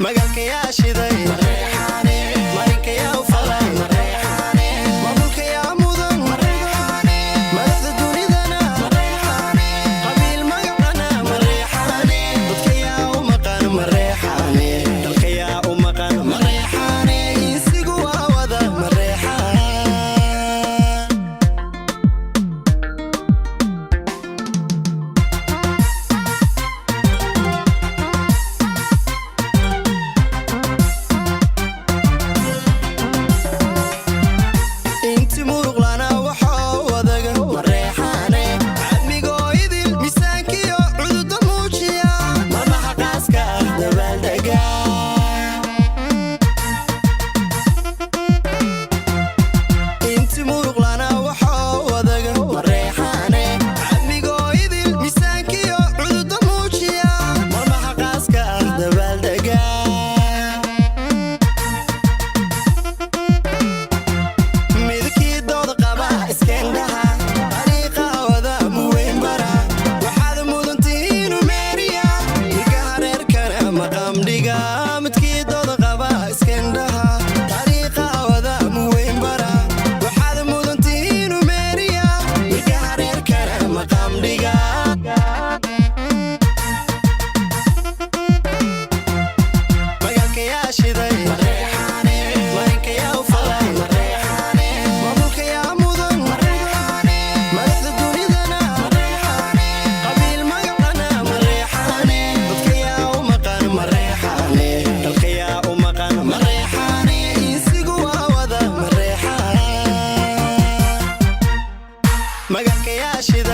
Magaalkayaa shiday, marinkayaa u falay, maamulkayaa mudan, madaxda dunidana, qabiil magacana Mareexaane, dadkayaa u maqan Mareexaane, dalkayaa u maqan Mareexaane, insigu waa wada Mareexaan. Inti muruqlana waxoo wadaga Mareexaane, cadmigoo idil miisaankiyo cududa muujiya, marmaha qaaska ah dabaaldega. Inti muruqlana waxoo wadaga Mareexaane, cadmigoo idil miisaankiyo cududa muujiya, marmaha qaaska ah dabaaldega. Midkii dooda qaba iskeendhaha, dariiqa wada muweyn bara, waxaad mudantihiinu meeriya, ilkaha reerkana maqaamdhiga. Midkii dooda qaba iskeendhaha, dariiqa wada muweyn bara, waxaad mudantihiinu meeriya, ilkaha reerkana maqaamdhiga. Magaalkayaa shiday, marinkayaa u falay, maamulkayaa mudan, madaxda dunidana, qabiil magacana Mareexaane, dadkayaa u maqan Mareexaane, dalkayaa u maqan Mareexaane, insigu waa wada Mareexaan. Magaalkayaa shiday.